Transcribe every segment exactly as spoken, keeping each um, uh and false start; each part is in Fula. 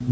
On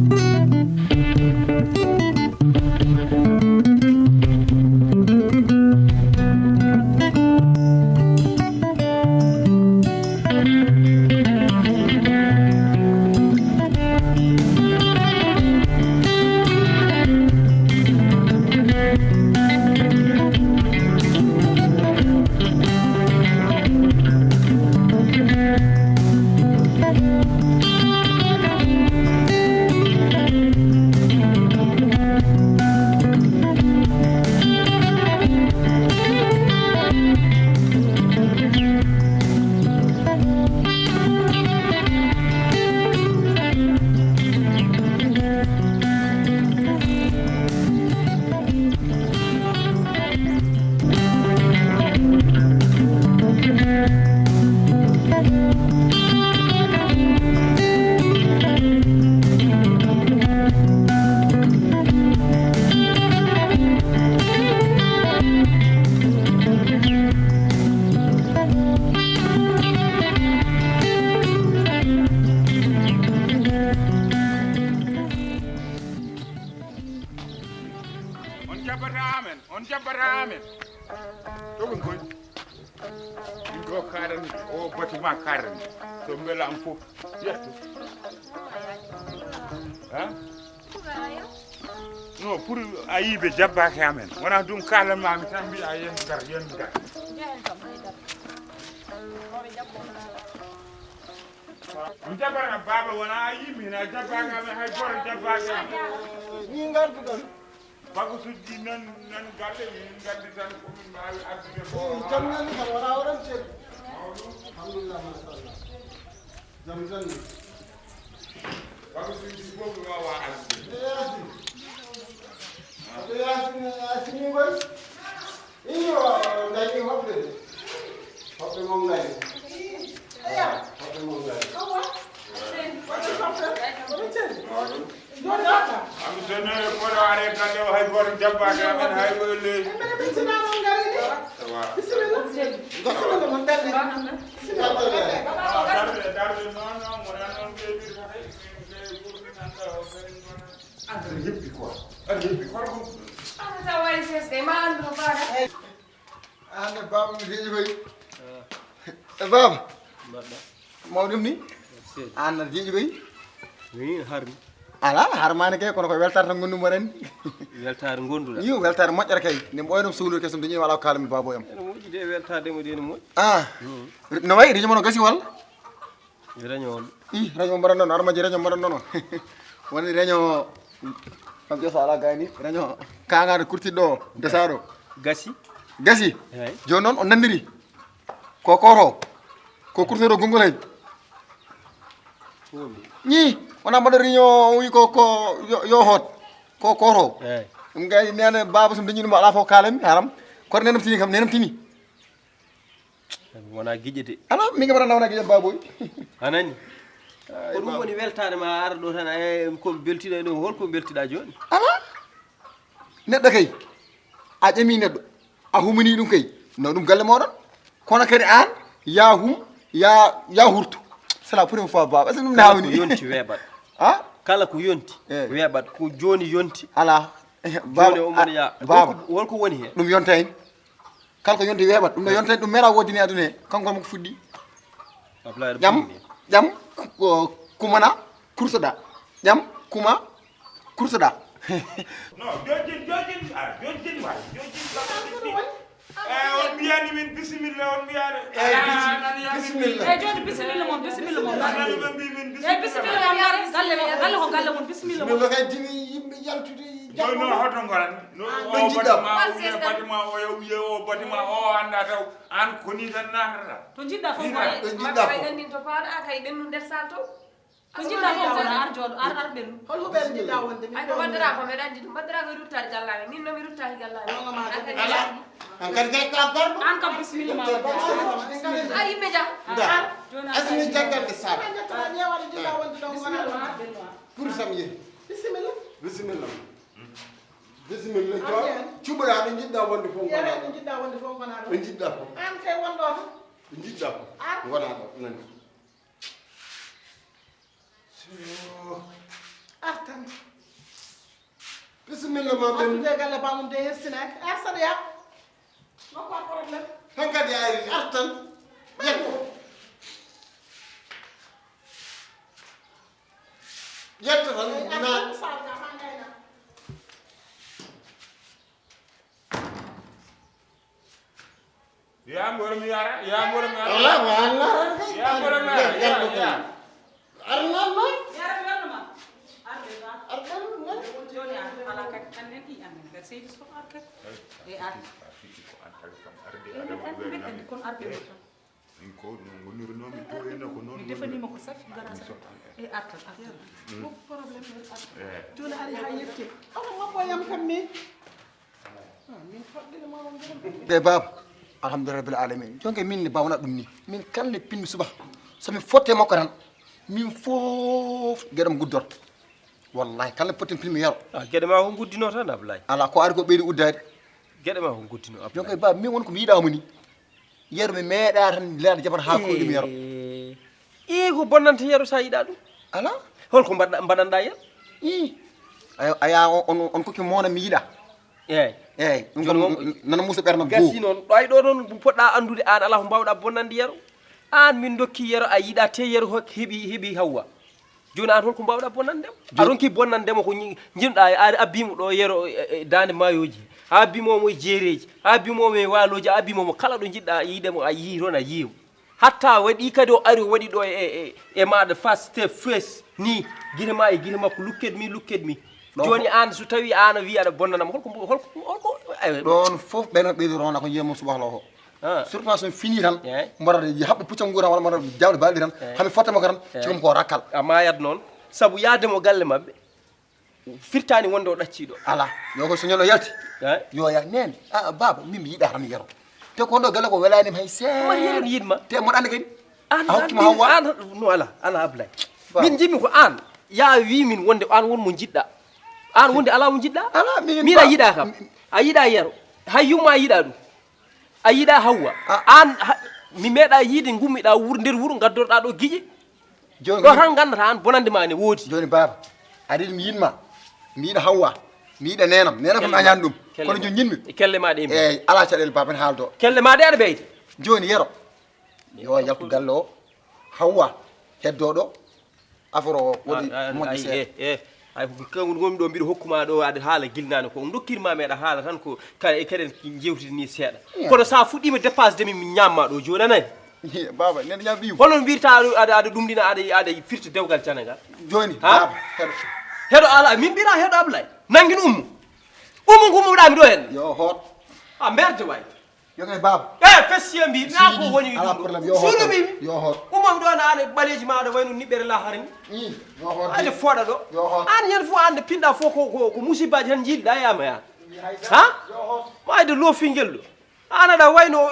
jaɓɓata amen, on jaɓɓata amen. Ɗo ɗum koy. Min ɗo kaɗani, o bâtiment kaɗani. To mbela am fof, yetto. Ha? No, pour a yii ɓe jaɓɓaaki amen. Wona ɗum kalanmaami tan mbiya yen ngar, yen ngar. Mi jaɓɓata baaba wona a yii min a jaɓɓaaki amen hay gooto jaɓɓaaki amen. Min ngarduɗon. Bagasuuji nan, nan galle, min nganndi tan ko min mbaawi addude ko. Eh, jam nan kam, wala oɗon celli. Alhamdulillah, machallah. Jam tan ni. Bagasuuji fof mi waawa addude. Eh, Yaasin. Eh, Yaasin, Yaasin ni koy. Iyo, ngayni hoɓɓe de. Hoɓɓe mon ngayni. Hoɓɓe mon ngayni. Ami sene koɗo are galle o hay gooto jabbaade amen hay golle. Bisimilla. Bisimilla mon darde. Darde, darde non non mo nan non ɓe ɓirta hay ɓe ɓurni tan ɗo o kadi gona. Aɗa heppi quoi. Aɗa heppi quoi ko. Aɗa tawa waɗi ses kay ma anndu ko faada. An e baaba mi reƴi koy. E baaba. Mbaɗɗa. Mawɗum ni? Seydi. An aɗa jeeƴi koy? Min harmi. Ala harmani kay kono ko weltare tan gondu mboɗen. Weltare gonduɗa? Yo weltare moƴƴere kay. Nde ɓooyɗo mi sohlude kesum dañi wala ko kalami baabo am. Ene moƴƴi de weltade mo de ne moƴƴi. Ah. No wayi reño mono gasi walla? Reño on. I reño mbaɗa noon aɗa majji reño mbaɗa noon. Woni reño kam ƴeso ala gayni reño kagaɗo kurtiɗo o desaɗo. Gasi. Gasi. Eyi. Joni noon o nandiri. Ko koto ko kurtoɗo gongol hay. Ñi wona mbaɗa reño o wi ko ko yo hoot ko koto. Eyi. Ɗum gay nene baba sum dañi ɗum ala fof kalami haram. Koto nenam tini kam nenam tini. Wona giƴe de. Ala min kam wona wona giƴe baboy. A nani? Ko ɗum woni weltare ma ara ɗo tan e ko beltiɗo e ɗo holko beltiɗa joni? Ala. Neɗɗo kay a ƴami neɗɗo a humini ɗum kay no ɗum galle moɗon. Kono kadi an ya hum ya ya hurtu. C'est la première fois baba est ce que ɗum ne hawni yonti weɓat. A kala ko yonti weɓat ko joni yonti. Ala. Baba. Holko woni hen? Ɗum yontayni. Kala ko yonti weeɓat ɗum ɗo yonta ɗum mera woodini aduna he kanko mo ko fuɗɗi. Ƴam ƴam kumana kursoɗa. Ƴam kuma kursoɗa. No jojin jojin a jojin wa jojin. E on mbiyani min bisimilla on mbiyani. Eyi bisimilla. Eyi joni bisimilla mon bisimilla mon. Anani ɓe mbi min bisimilla. Eyi bisimilla mon galle mon galle ko galle mon bisimilla mon. Bisimilla kay jimi yimɓe yaltude. Joni noon hoto ngoran no o batima o wiye batima o yo wiye o batima o annda taw an koni tan natata. To jiɗɗa fof ko ɓe jiɗɗa fof gandin to paɗa kay ɓennu nder sal to. Ko jiɗɗa fof ko ar jooɗo ar ar ɓennu. Hol huɓe jiɗɗa wonde min ay ko waddara ko meɗa anndi ɗum waddara ko ruttade gallaɓe min nomi ruttaki gallaɓe. Ala an kadi kay ka garɗo an kam bisimilla ma. A yimɓe jah ar joni asmi jaggal e sal. Ƴeewaɗo jiɗɗa wonde ɗo gona. Pour sam yehi. Bisimilla. Bisimilla. Bisimilla joom cuɓoɗa ɓe jiɗɗa wonde fof gona ɗo jiɗɗa fof an kay wonɗo to ɓe jiɗɗa fof gona ɗo nani. Artude galle bamum de hestinaki. Arsada ya. Nokko problème. Hankadi ari artan. Yetto. Yetto tan na. Ya mboɗo mi ara, ya mboɗo mi ara. Ala ko Allah. Ya mboɗo mi ara. Ya ya. Arnal ma. Yara welma. Arde ba. Arnal ma. Joni an ala kadi an en i an en seydi so arde. E ar. Ko an tawi kam arde. Kon arde. Min ko no ngonirnomi to ene ko non. Mi defanima ko safi gara sa. E artan artan. Ko problème e artan. Joni ari ha yette. Ala mabbo yam kam mi. De baba, alhamdulillah rabbil alamin. Jonke min ne bawna ɗum ni. Min kalne pinmi suba. So mi fotte makko tan, min fof geɗam guddorto. Wallahi kalne potten pinmi yaro. Ah, geɗe ma ko guddino tan Ablaye. Ala ko ari ko ɓeydi uddade. Geɗe ma ko guddino Ablaye. Jonke baba, min won ko mi yiɗamo ni. Yero mi meeɗa tan leeɗa jaman ha ko ɗum yero. Ii ko bonnanta yero sa yiɗa ɗum. Ala. Holko mbaɗɗa mbaɗanɗa yen? Ii. Ayo aya on on kokki mona mi yiɗa. Eyyi. Eyyi ɗum kam nana musa ɓernam goo. Gasi noon ɗo ay ɗo noon poɗɗa anndude an ala ko mbawɗa bonnande yero. An min dokki yero a yiɗa te yero heɓi heɓi hawwa. Joni an holko mbawɗa bonnande mo? A ronki bonnande mo ko jiɗɗa a abbimo ɗo yero e dande mayoji, a abbimo mo e jeereji, a abbimo mo e waloji, a abbimo mo kala ɗo jiɗɗa yiide mo a yii toon a yiimo. Hatta waɗi kadi o ari o waɗi ɗo e e maɗa face to face ni, gite ma e gite makko look at me look at me. Joni an so tawi an a wi aɗa bonnanamo holko holko holko. Ɗon fof ɓeno ɓeydi rona ko jiyamum subahla o. Surtout so fini tan mbaɗata haɓɓa puccal nguura walla mbaɗata jawde balɗi tan hami fottama ko tan cikkam ko rakkal. A mayat noon sabu yaade mo galle mabɓe firtani wonde o ɗacciɗo. Ala yo ko so ñande o yalti yo ya nene a baba min mi yiɗa tan yero te ko ɗo galle ko welanima hay seeɗa. Yero ne yiɗma te mboɗa andi kadi. An a hokkima hawa an no ala ala Ablay. Min jimmi ko an ya wi min wonde an won mo jiɗɗa. An wonde ala mo jiɗɗa. Ala min a yiɗa kam a yiɗa yero hay yumma a yiɗa ɗum. A yiɗa Hawwa an mi meeɗa yiide gummiɗa wuro nder wuro gaddorɗa ɗo giƴe. Ɗo tan gandata an bonande ma ne woodi. Joni baba aɗa yiɗi mi yiɗma mi yiɗa Hawwa mi yiɗa nenam nenam kam añani ɗum kono joni jiɗmi. Kelle ma ɗe eyyi ala caɗele baba en haaldo. Kelle ma ɗe aɗa ɓeyde. Joni yero yo yaltu galle o Hawwa heddo ɗo. Affaire o waɗi moƴƴi seeɗa. Ay ko kanko woni ɗo mbiɗo hokkuma ɗo aɗa haala gilnani ko dokkirma mi aɗa haala tan ko kala e kadi en jewtidini seeɗa. Kono sa fuɗɗima dépasse de min mi ñamma ɗo joni anani. Baba nen ñam wiw hono mbirta aɗa aɗa ɗumɗina aɗa aɗa firta dewgal janagal. Joni baba heɗo heɗo ala min mbira heɗo Ablay nangin ummo ummo gummuɗami ɗo hen. Yo hoot a mberde way. Yo kay baba. E fessiye mbi na ko woni ɗum ɗo suudu mbi mi umam ɗo na ane ɓaleji maɗa wayno niɓɓere lahara ni. Ade fooɗa ɗo an hen fof ande pinɗa fof ko ko ko musibbaji tan jiiɗiɗa yama ya. Ha mayde lofingel ɗo an aɗa wayno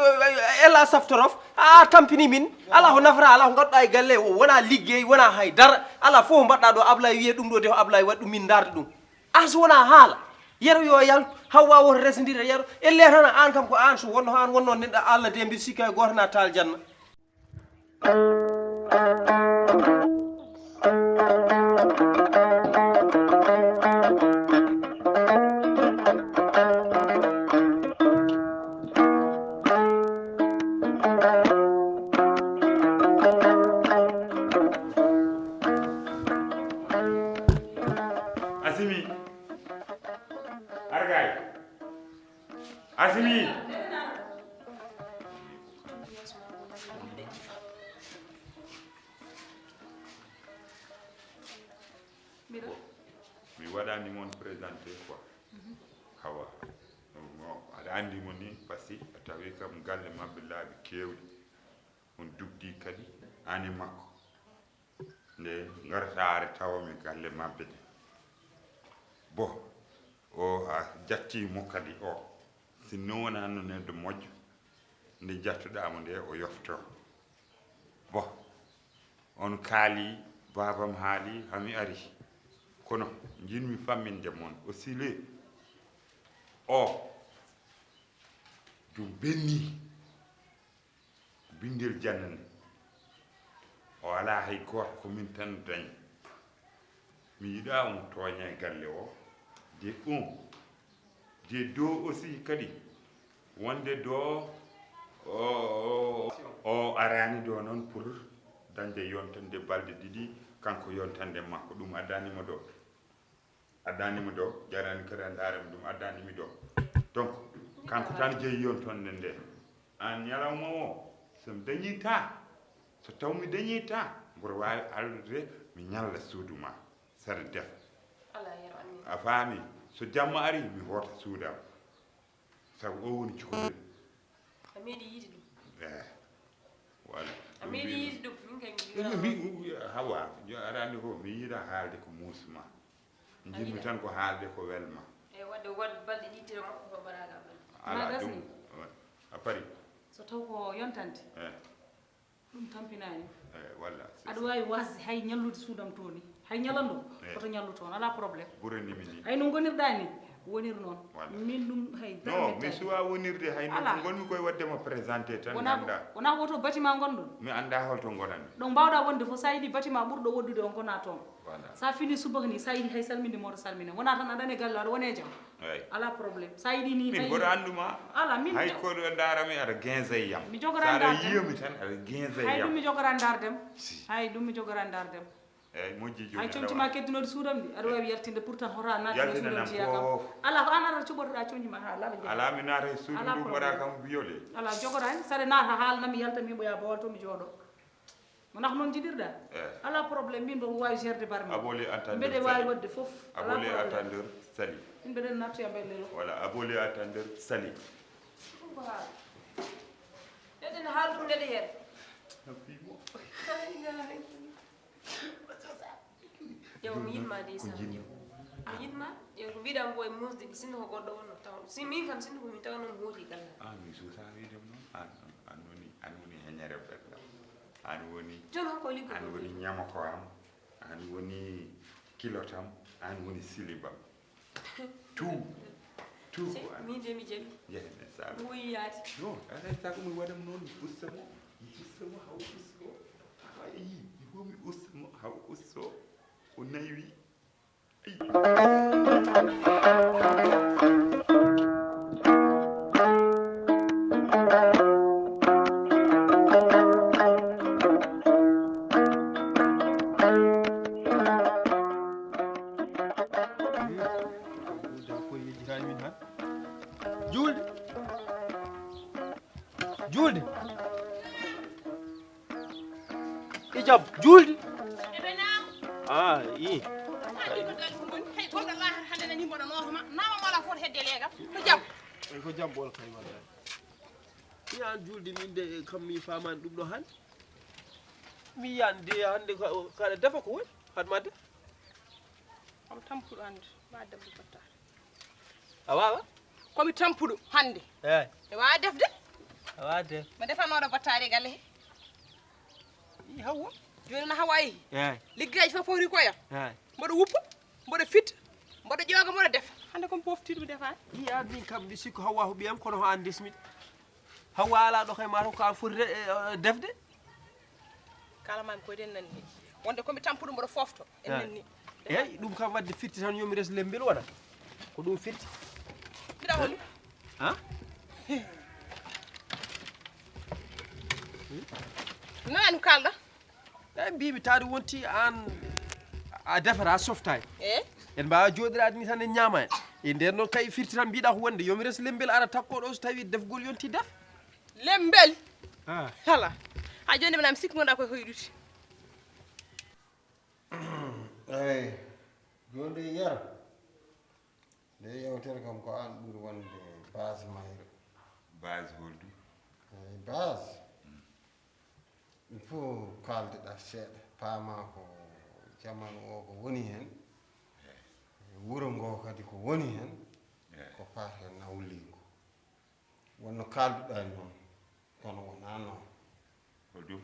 ela saftorof a tampini min ala ko nafata ala ko gaɗɗa e galle o wona liggey wona hay dara ala fof mbaɗɗa ɗo Ablay wiye ɗum ɗo de ko Ablay waɗi ɗum min darde ɗum. An so wona haala yero yo yaltu hawa woto resodira yero elle tan an kam ko an so wonno an wonno neɗɗo Allah de mbiɗa sikka e goto na tal janna. Asimi. Argay. Asimi. Mi waɗani mon présenté quoi. Hawa. Aɗa andi mo ni parce que a tawi kam galle mabɓe laabi kewɗi. On dugdi kadi an e makko. Nde ngarata are tawa mi galle mabɓe de. Bo o a jatti mo kadi o sinno wona no neɗɗo moƴƴo nde jattuɗamo nde o yofto. Bo on kaali babam haali hami ari kono jinmi famminde mon o sile o ɗum benni. Ɓinngel jannde o alaa hay gooto ko min tan dañi. Mi yiɗaa omo tooña e galle o de ɗum De do aussi kadi, wonde do o, o, o arani do noon pour dañde yontande balɗe ɗiɗi, kanko yontande makko, ɗum addanimo do. Addanimo do, jarani kadi a ndaarami ɗum, addanimi do. Donc, kanko tan jeyi yontande nde. An ñalawma o, so mi dañi temps, so taw mi dañi temps, mboɗo waawi allude mi ñalla suudu ma, saɗa defa. Ala yero anni. A faami? So jamma ari, mi hoota suudam. Sabu o woni cukalel. A meeɗi yiide ɗum? Eh, voilà. A meeɗi yiide ɗum? Min kay mi yiɗaa. Hawa, yo arani ko mi yiɗa haalde ko muusma. Njimmi tan ko haalde ko welma. E wadde wad balɗe ɗiɗi tiro makko ko mbaɗaga balɗe. Ala ɗum. A pari. So taw ko yontande. Eh. Ɗum tampinaani. Eh, walla, c'est ça. Aɗa waawi waasde hay ñallude suudam toon ni. Hay ñalando, eh, koto ñallu toon, alaa problème. Ɓuranimi ni. Hay no ngonirɗaa ni, wonir noon. Voilà. Min ɗum hay dara. Non, mi suwa wonirde hay no ngonmi koye waɗde ma présenté tan. Wona ko, wona ko to bâtiment ngonɗon? Mi annda holto ngonanmi. Ɗo mbaawɗaa wonde fof, so a yiɗi bâtiment ɓurɗo woɗɗude on, ko na toon. Voilà. So a fini subaka ni, so a yiɗi hay salminde, moto salmine. Wona tan aɗa nani galle, aɗa wone jam. Eyi. Alaa problème. So a yiɗi ni, min mboɗo annduma. Ala, min hay ko ɗo ndaarami aɗa genza e yam. Mi jogora ndaardem. Yiyomi tan aɗa genza e yam. Hay ɗum mi jogora ndaardem. Si. Hay ɗum mi jogora ndaardem. Eyi, moƴƴi jooni. Hay comci ma keddinooɗi suudam ɗi, aɗa waawi yaltinde pourtant hota naatde suudam jeyaa kam. Ala, ko an arata cuɓotoɗaa comci ma haa laaɓa jeyaa. Ala, mi naata e suudu ndu mbaɗa kam violé. Ala, jogoraani. Saɗa naata haalanam mi yalta mi yiɓoya bowal to mi jooɗo. Wonaa ko noon njiɗirɗaa? Eh. Alaa problème, min mboɗo waawi gérde barmi. Aboli entendeur. Mbeɗe waawi waɗde fof. Aboli entendeur sali. Min mbeɗen nattoya mbelle ɗo. Voilà, aboli entendeur sali. Ɗum ko haala. Eden haala ɗum ndeɗe heen. Yo mi yiɗma de sa. Mi yiɗma. Yo ko mbiɗam ko e musde sinno ko goɗɗo wonno taw. Si min kam sinno ko min taw noon hooti galla. Ah, mi suusa wiide noon. An, an, an woni, an woni heñere belɗam. An woni, jooni hokko liggo an woni ñamako am, an woni kilotam, an woni silibam. Tout, tout ko an. Min de mi jaɓi. Yehen e sago. Wuyi yaade. Non, alay sago mi waɗam noon, mi usta mo, mi usta mo, haw usto. Hawa yi, mi humi usta mo, haw usto. O naywi. Juulde. Juulde. Ijab, juulde. Ebe naam. Ah, i. Hadi ko dal ko woni, hay goɗɗo laahata hannde nani mboɗo nooto ma. Naama mala fot hedde leega. Ko jam. Ey, ko jam ɓool kay wallahi. Mi an juulde min de kam mi faamaani ɗum ɗo hannde. Mi yiyan de hannde ko, kaɗa defa ko woni, haɗma de. Am tampuɗo hannde, ma debbo battaare. A waawa? Ko mi tampuɗo hannde. Eey. Mi waawa defde. A waawa def. Mi defanooɗo battaari e galle he. I Hawwa. Jooni no Hawwa yehi. Eey. Liggeyaaji fof poti koyam. Eey. Mboɗo wuppa, mboɗo fitta, mboɗo ƴooga, mboɗo defa. Hannde ko mi poftiiɗo mi defaani. I an min kam mi sikko Hawwa ko ɓiyam kono ko an ndesmi. Hawwa alaa ɗo kay maa ko an foti de-, e, e, defde. Kala mami ko eɗen nanni. Wonde ko mi tampuɗo mboɗo fofto. En nanni. Eey, ɗum kam wadde firti tan yo mi res lembel wona. Ko ɗum firti. Mbiɗa holi. Ha? Nanani ko kalɗa? Eey, mbimi taade wonti an a defata, a softaani. Eey. En mbaawa jooɗiraade ni tan en ñaama en. E nder noon kay firti tan mbiɗa ko wonde yo mi res lembel ara takko ɗo so tawi defgol yonti def. Lembel? Ah. Hala. Ha jooni mbiɗa mi sikki ngonɗa koye hoyɗude. Eey. Jooni de Yero. Nde yewtere kam ko an ɓuri wonde base mayre. Base holdu? Eey, base. Mm. Il faut kaaldeɗa seeɗa, paama ko jamanu o ko woni heen. Eey. Wuro ngo kadi ko woni heen. Eey. Ko faati e nawliigu. Wonno kaalduɗaa noon, kono wonaa noon. Ko ɗum?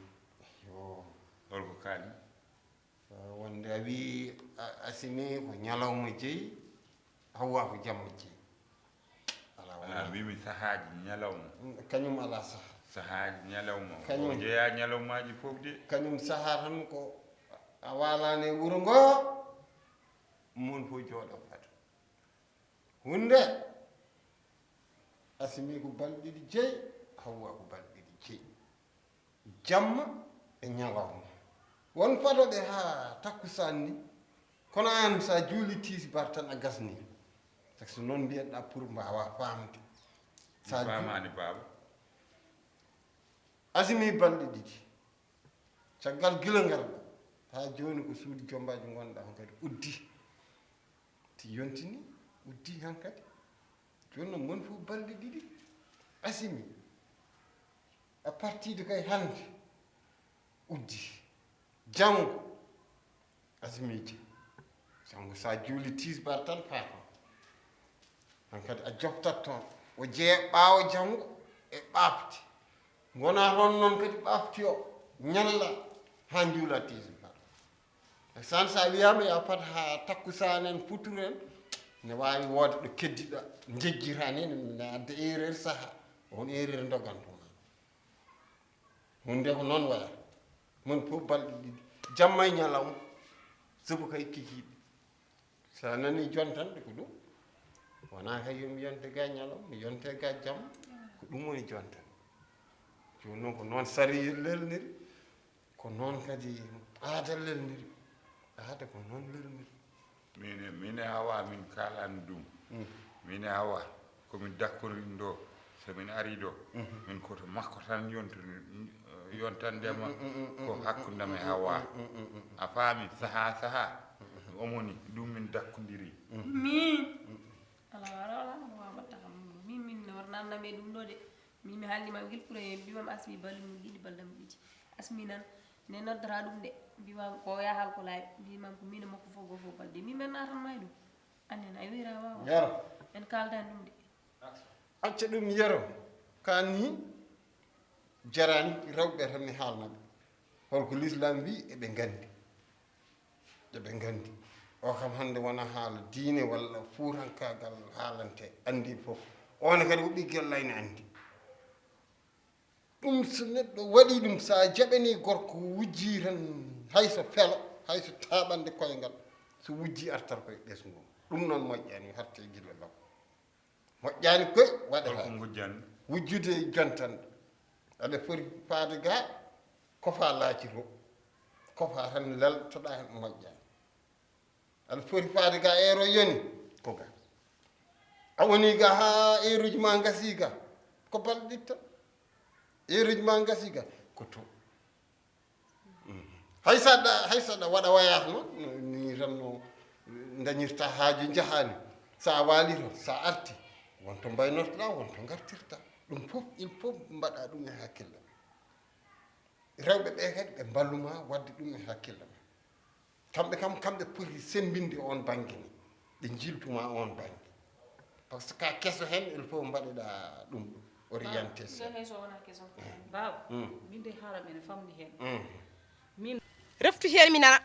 Yo. Holko kaali? Wonde a wii a-, Asimi ko ñalawma jeyi, Hawwa ko jamma jeyi. Alaa, wonaa. Alaa, mbimi sahaaji ñalawma. Mm, kañum alaa saha. Sahaaji ñalawma. Kañum. O jeyaa ñalawmaaji fof de. Kañum saha tan ko a waalaani e wuro ngo, mon fof jooɗo fatu. Hunde, Asimi ko balɗe ɗiɗi jeyi, Hawwa ko balɗe ɗiɗi jeyi. Jamma e ñalawma. Won fado ɓe haa takkusaan ni. Kono aan, so a juuli tisbaar tan a gasni. Sabu so noon mbiyeɗaa pour mbaawa faamde. So a ju- faamaani, baaba. Asimi balɗe ɗiɗi. Caggal gila ngarɗa. Haa jooni ko suudu jombaaji ngonɗa on kadi uddi. Ti yontini, uddi hankadi. Jooni noon mon fof balɗe ɗiɗi. Asimi. À partir de kay hannde uddi. Janngo. Asimiiji. Janngo so a juuli tisbaar tan faama. Hankadi a joftat toon. O jeeya ɓaawo janngo e ɓaafti. Ngona toon noon kadi ɓaafti o ñalla haa njuula tisbaar. San so a wiyaama yo a fat haa takkusaan en, futuro en, ne waawi wooda ɗo keddiɗa, njejjita ni, ne adda erreur saha, on erreur ndogantuma. Huunde ko noon waya. Mon fof balɗe ɗiɗi. Jamma e ñalawma. Sabu kay kikiiɗe. So a nanii jontanɗe ko ɗum. Wonaa kay yo mi yonte ga ñalawma, mi yonte ga jamma. Ko ɗum woni jontanɗe. Jooni noon ko noon sariya lelniri. Ko noon kadi aada lelniri. Aada ko noon lelniri. Min e, min e Hawa min kaalani ɗum. Mm. Min e Hawa ko min dakkorini ɗo. So min ari ɗo, mhm, min ko to makko tan yontani, yontande ma, mm, mm, mm, ko hakkunde am e Hawa. Mm, mm, mm, mm. A faami? Saha, saha. Mm, mm. Omo ni, ɗum min dakkodiri. Mm. Min? Mm. Ala, ala, ala, mo wawa watta kam. Min, min, no war nanna me ɗum ɗo de. Min, mi haalni ma gil pour e mbimam Asmi balɗe mum ɗiɗi, balɗe mum ɗiɗi. Asmi nan, ne noddata ɗum de. Mbimam ko yaha hal ko laaɓi. Mbimam ko min e makko fof goo fof balɗe. Min, men natan ma e ɗum. Annen, a wira wawa. Yaro. En kaaldan ɗum de. Acca ɗum yero. Ka ni jarani rewɓe tan mi haalna ɓe. Holko l'islam wi eɓe nganndi. Eɓe nganndi. O kam hannde wona haala diine walla fuutankaagal haalante. Anndi fof. On kadi ko ɓiggel layne anndi. Ɗum so neɗɗo waɗi ɗum, so a jaɓanii gorko wujji tan, hay so felo, hay so taaɓande koyngal, so wujji artat koye ɓesngu. Ɗum noon moƴƴaani, harte gila law. Moƴƴaani koy waɗata. Holko ngujjanmi? Wujjude e jontanɗo. Aɗa foti faade ga, kofa laaciro. Kofa tan leltoɗa heen moƴƴaani. Aɗa foti faade ga euro yoni, ko ga. A woni ga haa euroji ma ngasi ga, ko balɗe ɗiɗi tan. Euroji ma ngasi ga, ko to. Mm. Hay saɗa, hay saɗa waɗa wayaas noon, ni tan no dañirta haaju njahaani. Sa waali toon, sa arti, won to mbaynortoɗa, won to ngartirta. Ɗum fof, il faut mbaɗa ɗum e hakkille. Rewɓe ɓe kadi ɓe mballuma waɗde ɗum e hakkille ma. Kamɓe kam, kamɓe poti semmbinde on bannge ni. Ɓe njiltuma on bannge. Par ce que ka keso heen, il faut mbaɗeɗa ɗum ɗo, orientation. Ɗum hay so wonaa keso. Baaba, mm, min de haala men famni heen. Mm. Min reftu heen mi nana.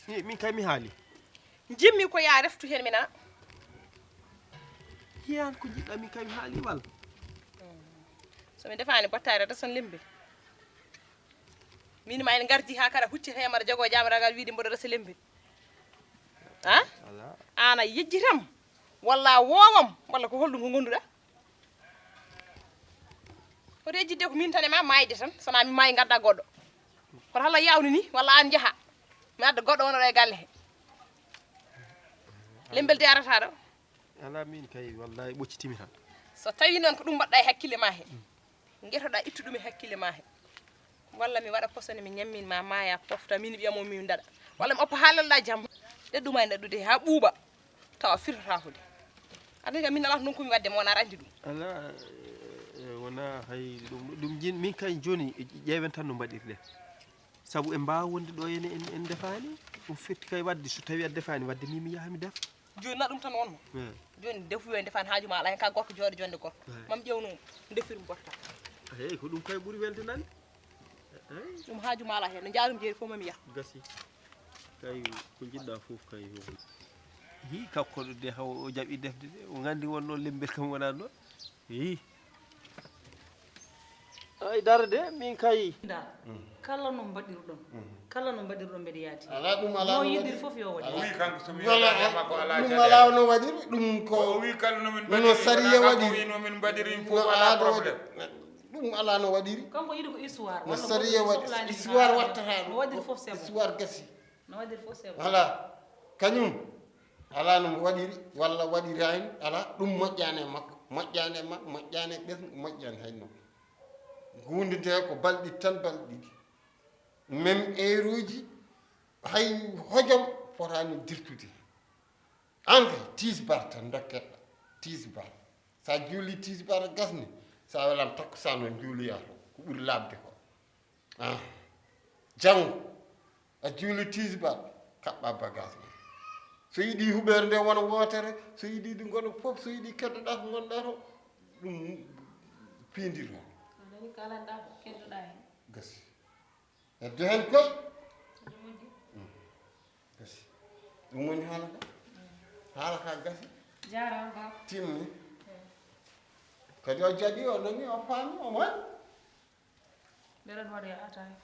Min kay mi haali. Njimmi ko ya reftu heen mi nana. Hiyan ko jiɗɗa min kay mi haali wal. So mi defaani bottaare tan son lembe. Min ma en ngardi haa kara huccita e mara jogo jaamiragal wiide mboɗo resa lembe. Ha? Ala. Ana yejjitam walla a woowam walla ko holɗum ko ngonduɗa? Ko rejjidde ko min tan e ma maayde tan, sona mi maayi ngadda goɗɗo. Kono hala yawni ni walla an jaha. Mi adda goɗɗo wona ɗo e galle he. Lembel de arata ɗo. Ala min kay wallahi ɓoccitimi tan. So tawi noon ko ɗum mbaɗɗa e hakkille ma he. Ngetoɗa ittu ɗum e hakkille ma he. Walla mi waɗa posone mi ñammin ma maaya pofta min ɓiyamo min daɗa. Walla mi oppa haalalla jamma. Ɗe ɗuma e ɗaɗɗude ha ɓuuɓa. Tawa firtotako de. Aɗa kam min alaa noon ko mi waɗde mo wona aɗa anndi ɗum. Ala, eh, wona hay ɗum, ɗum jin, min kay jooni ƴeewen tan no mbaɗirɗen. Sabu en mbaawa wonde ɗo en, en, en defaani. Ɗum firti kay waɗde so tawi a defaani waɗde min mi yaha mi defa. Jooni na ɗum tan wonno. Eh. Jooni defu yo en defaani haaju ma alaa heen ka gorko jooɗo jonde gorko. Eh. Mam ƴeewno ndefir mbotta. Eyi ko ɗum kay ɓuri weltanande. Eyi. Ɗum haaju ma alaa heen no njaarum jeeri fof mami yaha. Gasi. Kay ko njiɗɗa fof kay. Hi kanko ɗo de haw o jaɓi defde de o nganndi wonno lembel kam wonaa noon. Hi. Ay dara de, min kay. Ndar, kala no mbaɗirɗon, kala no mbaɗirɗon mbeɗa yaadi. Alaa ɗum, alaa no waɗiri. Fof yo waɗi. O wi kanko so mi Wala, ɗum alaa no waɗiri, ɗum ko. O wi kala no min mbaɗiri, no sariya waɗiri. No min mbaɗiri, fof alaa problème. Ɗum alaa no waɗiri. Kanko yiɗi ko histoire. No sariya waɗi, histoire wattata ɗum. No waɗiri fof c'est bon. Histoire gasi. No waɗiri fof c'est bon. Alaa, kañum. Alaa no mo waɗiri walla waɗiraani, alaa, ɗum moƴƴaani e makko, moƴƴaani e makko, moƴƴaani e ɓesngu, moƴƴaani hay noon. Nguurndetee ko balɗe ɗiɗi tan, balɗe ɗiɗi. Même heure uji, hay hojom fotaani dirtude. Aan kay, tisbar tan ndokkeɗaa, tisbar. So a juulii tisbar gasni, so a welan takkusaan o njuuloyaa toon, ko ɓuri laaɓde ko. Ah. Janngo, a juulii tisbar, kaɓɓaa bagaas ma. So yiɗii huɓeere nde wona wootere, so yiɗii ɗi ngona fof, so yiɗii keddoɗaa ko ngonɗaa to, ɗum piindir ma. A nanii kalanɗaa ko keddoɗaa heen. Gasi. Heddo heen koy. Gasi. Ɗum woni haala ka. Haala ka gasi. Jaaraama ba. Timmi. Kadi o jaɓi, o nani, o faami, o mari. Mbeɗa waɗa e ataaya.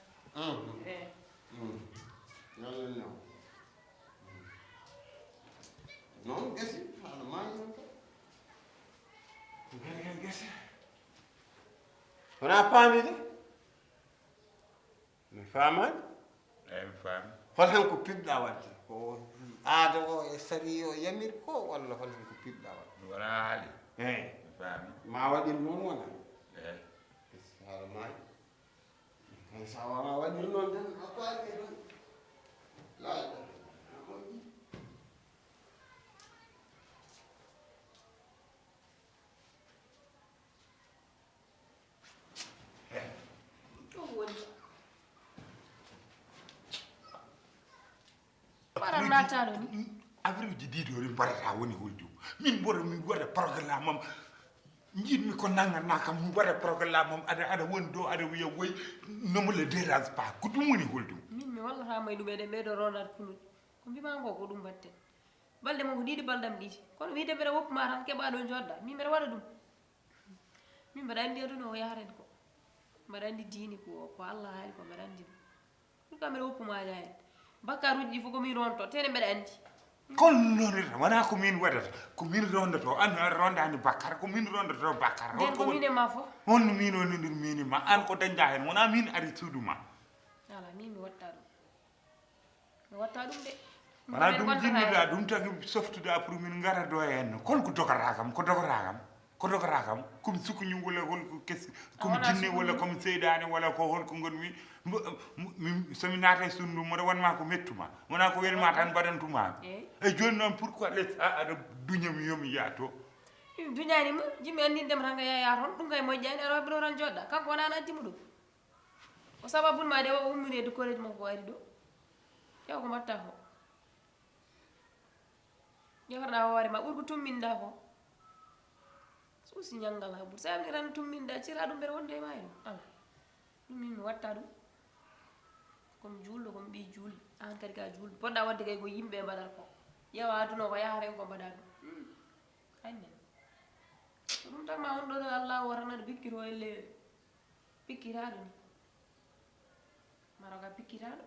Noon gasi, haala maayi noon kay. Gari kay gasi. Wonaa faami de. Mi faamaani. Eeyi, mi faami. Hol hen ko piɓɗaa waɗde? Ko aada o e sariya o yamiri ko, walla hol hen ko piɓɗaa waɗde? Mi wonaa haali. Eeyi. Mi faami. Ma waɗir noon wona? Eeyi. Haala maayi. Hay so a waawaa waɗir noon tan, a faami tan. Laaɗa. Wara naataɗo ni. Affaire uji ɗiɗo ri mbaɗata woni holɗum? Min mboɗo mi waɗa programme am. Jiɗmi ko nangana kam mi waɗa programme am, aɗa aɗa woni ɗo aɗa wiya woy, ne me dérange pas. Ko ɗum woni holɗum? Min mi wallata ma e ɗum, eɗen ɓeydo rondaade kunuɗi. Ko mbima ko ko ɗum mbaɗten. Balɗe makko ɗiɗi, balɗam ɗiɗi. Kono wiyde mbeɗa woppu ma tan keɓa ɗo jooɗɗa, min mbeɗa waɗa ɗum. Min mbeɗa anndi aduna o yaha heen ko. Mbeɗa anndi diini ko ko Allah haali ko, mbeɗa anndi ɗum. Ɗum kam mbeɗa woppu ma yaha heen. Bakkaruuji ɗi fof ko min ronto, tene mbeɗa anndi. Kono noon wonaa ko min waɗata, ko min rondoto, an a rondaani bakkar, ko min rondoto bakkar. Nden ko min e ma fof. Honno min woni nder min e ma, an ko dañɗa heen, wonaa min ari suudu ma. Ala, min mi watta ɗum. Mi watta ɗum de. Wala ɗum jinnuɗa ɗum tagi softuɗa pour min ngara ɗo e henno. Kon ko dogata kam, ko dogata kam, ko dogata kam. Komi sukuñum wala hol ko kes, komi jinne wala komi seyɗane wala ko hol ko ngonmi. Somi naata e sunndu mboɗo wonma ko mettuma. Wona ko welma tan mbaɗantuma. Eyi joni noon pourquoi les a aɗa duñam yomi yaa to? Duñani mo jimmi anndindema tan ko yaya toon ɗum kay moƴƴani aɗa waɓi ɗo tan joɗɗa kanko wona an addi mo ɗum. Ko sababun ma de o ummini e dokkoreeji makko o ari ɗo. Ƴeew ko mbatta ko. Ƴeewtoɗa hoore ma ɓuri ko tumminɗa ko. Suusi ñanngal ha ɓuri. Sa woni tan tumminɗa cira ɗum mbeɗa wonde e ma heno. Ala. Ɗum min mi watta ɗum. Komi juulɗo komi ɓii juulɗo. An kadi ka juulɗo. Poɗɗa wadde kay ko yimɓe mbaɗata ko. Ƴeewa aduna o ko yahata en ko mbaɗa ɗum. Annen. Ko ɗum tan ma on ɗo ɗo Allah o wata naɗa bikkito e leewe. Pikkiraaɗo ni. Maroga pikkiraaɗo.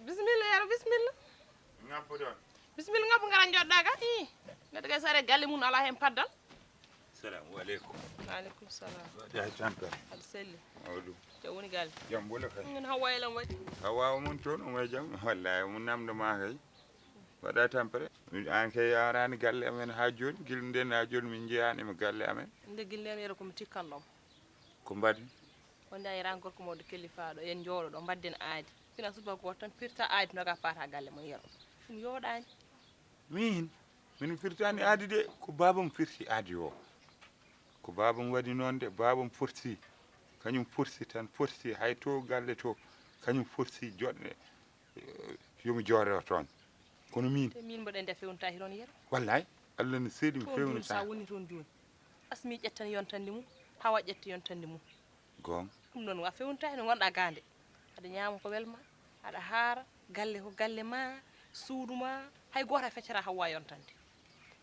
Bisimilla yero bisimilla. Bisimilla ngabbu ngara joɗɗa ga i. Neɗɗo kay sare galle mum ala hen paddal. Salamu aleykum. Waaleykum salam. Waɗi hay tampere. Aɗa selli. Mawɗum. Jam woni galle. Jam woni kay. Min hawa elam waɗi. Hawa o mun toon omo e jam. Wallahi omo namdo ma kay. Waɗa tampere. An kay a arani galle amen ha joni. Gila nden ha joni min jeyani mo galle amen. Nde gila nden yero komi tikkanɗoma. Ko mbaɗi? Wonde a yirani gorko mawɗo kelifaaɗo en njooɗo ɗo mbadden aadi. Fina subaka gooto tan pirta aadi noga paata galle mum yero. Ɗum yooɗaani. Min min firtani aadi de ko babam firti aadi o ko babam waɗi noon de babam forsi kañum forsi tan forsi hay to galle to kañum forsi joɗɗe yomi jooro toon kono min te min mboɗo nde fewntaki toon yero wallay allah no seedi mi fewno sa woni toon jooni asmi ƴettan yontande mum hawa ƴetta yontande mum goonga ɗum noon wa fewntaki no gonɗa gande Aɗa ñaama ko welma, aɗa haara, galle ko galle ma, suudu ma, hay gooto a feccata Hawwa yontande.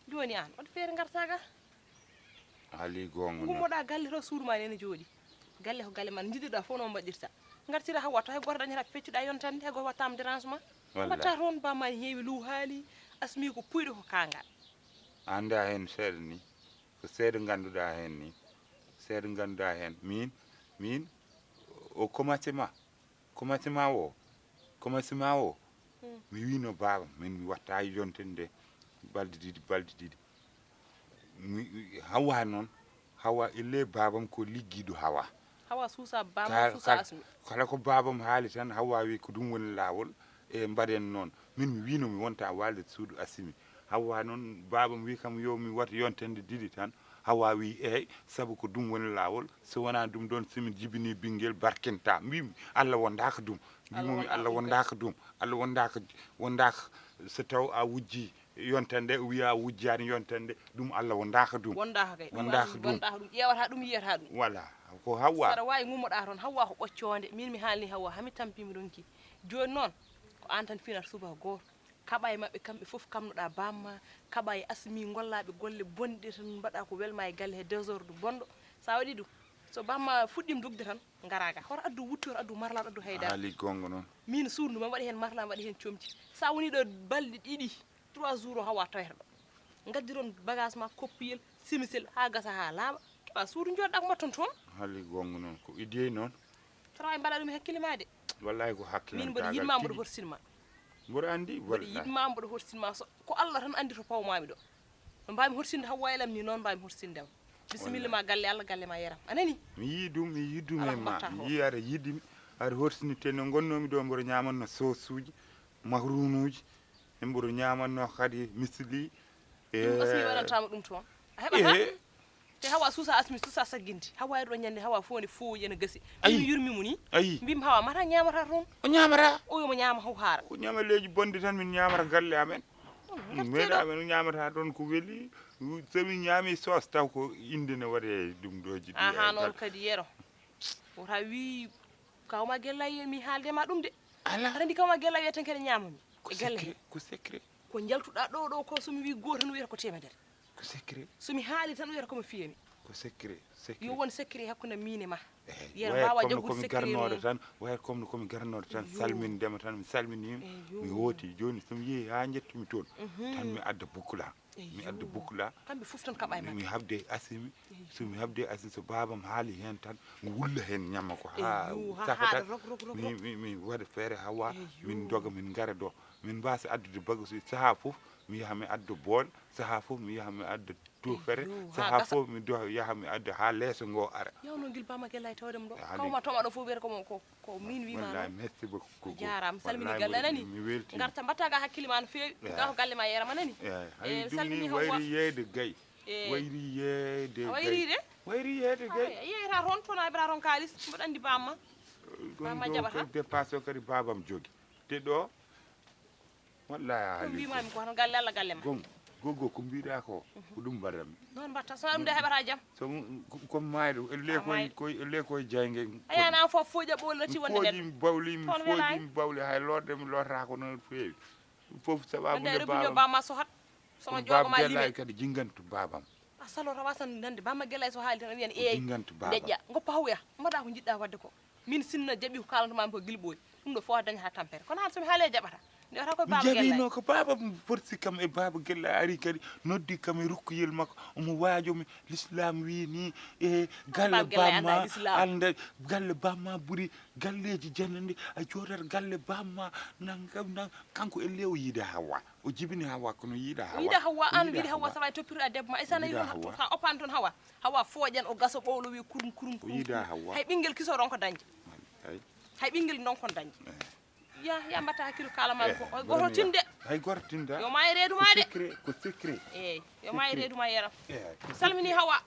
Jooni aan, waɗ feere ngartaa ga. Haali goonga noon. Ngummoɗaa galle to, suudu ma nene jooɗi. Galle ko galle ma, njiɗirɗaa fof noon mbaɗirta. Ngartira Hawwa to, hay gooto dañata ko feccuɗaa yontande, hay gooto waɗ tamde dérange ma. Mbaɗtaa toon, ba ma heewi luu haali, Asmi ko puyɗo ko kaangal. Anndaa heen seeɗa ni, ko seeɗa ngannduɗaa heen ni, seeɗa ngannduɗaa heen. Miin, miin, au commencement, commencement o, commencement o, mi wiino baaba, min mi watta yontande balɗe ɗiɗi, balɗe ɗiɗi. Mi, Hawwa noon, Hawwa elle baabam ko liggiiɗo Hawwa. Hawwa suusa baabam, suusa Asmi. Kala ko baabam haali tan, Hawwa wi ko ɗum woni laawol, e mbaɗen noon. Min mi wiino mi wonta waalde suudu Asimi. Hawwa noon, baabam wi kam yo mi wat yontande ɗiɗi tan. Hawwa wi eey, sabu ko ɗum woni laawol. So wonaa ɗum ɗoon, so mi jibinii ɓinngel barkinta. Mbimi, Allah wondaaka ɗum. Mbimomi, Allah wondaaka ɗum. Allah wondaaka, wondaaka so taw a wujji yontande, o wiya a wujjaani yontande, ɗum Allah wondaaka ɗum. Wondaaka kay. Ɗum wondaaka ɗum. Wondaaka ɗum. Ƴeewata ɗum, yiyata ɗum. Voilà. Ko Hawwa. Saɗa waawi ngummoɗaa toon. Hawwa ko ɓoccoonde. Miin mi haalni Hawwa, haa mi tampi, mi ronki. Jooni noon, ko aan tan finata subaka gooto. Kaɓa e maɓɓe kamɓe fof, kamnoɗaa bamma, kaɓa e Asmi, ngollaaɓe golle bonɗe tan, mbaɗa ko welma e galle he désordre bonɗo. So a waɗi ɗum, so bamma fuɗɗiima dogde tan, ngaraa ga. Hoto addu wutte, hoto addu marlal, addu hay dara. Haali goonga noon. Miin suudu ndu, ma waɗi heen marlal, ma waɗi heen comci. So a wonii ɗo balɗe ɗiɗi, trois jours, Hawwa toyata ɗo. Ngaddiron bagage ma, koppuyel, simisel, haa gasa, haa laaɓa. Keɓa suudu, njooɗoɗaa ko mbatton toon. Haali goonga noon. Ko idée noon. Kono wawi mbaɗa ɗum e hakkille ma de. Wallahi ko hakkille. Min mboɗo yiɗma, mboɗo horsinma. Mboɗo andi. Mboɗo yiɗma, mboɗo horsinma. So ko Allah tan andi to pawmami ɗo. No mbawmi horsinde Hawwa e lam ni, noon mbawmi horsinde ma. Bisimilla ma, galle Allah, galle ma yaram. A nani? Mi yii ɗum, mi yii ɗum e ma. Mi yii aɗa yiɗimi, aɗa horsini te no gonnomi ɗo, mboɗo ñamanno sosuji, mahrunuji, e mboɗo ñamanno kadi misili. Ɗum aussi mi waɗantama ɗum toon. A heɓata. Te Hawwa suusa Asmi, suusa sagginde. Hawwa e ɗo ñande, Hawwa fof ne fooyi ene gasi. Ayi. Mi yurmi mo ni. Ayi. Mbimi Hawwa mata ñamata toon. O ñamata. O wiya mo ñaama haw haara. Ko ñamaleeji bonɗi tan min ñamata galle amen. Min meeɗa amen ñamata toon ko weli. So min ñaami soos taw ko inde ne waɗe ɗum ɗo jiɗi. Aha, noon kadi yero. Wota wi kawma Gellay mi haalde ma ɗum de. Ala. Aɗa andi kawma Gellay wiyata tan kadi ñamami. E galle he. Ko secret. Ko jaltuɗa ɗo ɗo ko, somi wi goto tan wiyata ko temedere. Ko secret. Somi haali tan wiyata komi fiyami. Ko secret, secret. Yo won secret hakkunde min e ma. Eyyi, yero mbawa jaggude secret garnoɗo tan, wayata comme no komi garnoɗo tan, salmindema tan, mi salminima, mi hooti. Joni somi yeehi ha jettumi toon, tan mi adda bukkula. Mi adda bukkula. Kamɓe fof tan kaɓa e maɓɓe. Mi habde e Asimi. So mi habde e Asimi, so babam haali hen tan, mi wulla hen ñamma ko ha safa tan. Mi, mi, mi waɗa feere Hawa, min doga, min gara ɗo. Min mbasa addude bagage uji saha fof, mi yaha mi adda bool, saha fof mi yaha mi adda tofere, saha fof mi yaha mi adda ha leeso ngo ara. Yawno gil bama gella e tawde mo ɗo. Kawma toma ɗo fof wiyata ko ko ko min wima. Wallahi merci beaucoup. Jarama, salmini galle, anani. Mi welti. Garta mbatta ga hakkille ma no feewi. Ga ko galle ma yerama, anani. Eyi, hay ɗum ni wayri yeeyde gay. Wayri yeeyde gay. Wayri de? Wayri yeeyde gay. Yeeyata toon, toon a heɓata toon kaalis, mboɗo andi bamma. Bamma jaɓata. Dépasse o kadi babam jogi. Te ɗo wallahi a haali. Mbimami ko hono galle Allah galle ma. Gom, gogo ko mbiɗa ko, ko ɗum mbaɗanmi. Noon mbatta, so ɗum de heɓata jam. So comme mayɗo, elle koy koy, elle koy jayge. A yana an fof fooƴa ɓooli rati wonde nden. Fooƴi bawli, mi fooƴi mi bawli, hay lorde mi lortata ko no feewi. Fof sababu nde baba. Bamma so hat. Sono jogo ma lime kadi jingantu babam. A salo rawa san nande bamma gella so haali tan o wiyan eey. Jingantu baba. Deƴƴa, goppa hawya, mbaɗa ko jiɗɗa wadde ko. Min sinno jaɓi ko kaalantomami ko gilɓoy. Ɗum ɗo fof a dañata tampere. Kono aan so mi haali a jaɓata. Nde wata koye mi baba gella. Jaɓino ko baba forsi kam e baba gella ari kadi noddi kam e rukkuyel makko. Omo waajo mi l'islam wi ni e galle bamma anda galle bamma ɓuri galleji janande a joodat galle bamma nangam nang kanko elle o yiida Hawa. O jibini Hawa kono yiida Hawa. Yiida Hawa an yiida Hawa sawa toppirɗa debbo ma. Isa nayi ɗon hattu ka oppan ton Hawa. Hawa fooƴan o gaso ɓowlo wi kurum kurum kurum. Yiida Hawa. Hay ɓingel kiso ronko dañde. Hay ɓingel non kon dañde. Ya ya mbatta hakkilo kala ma ko. Goto tinde. Hay goto tinde. Yo ma e reedu ma de. Ko secret, ko secret. Eyi, yo ma e reedu ma yaram. Salmini Hawa.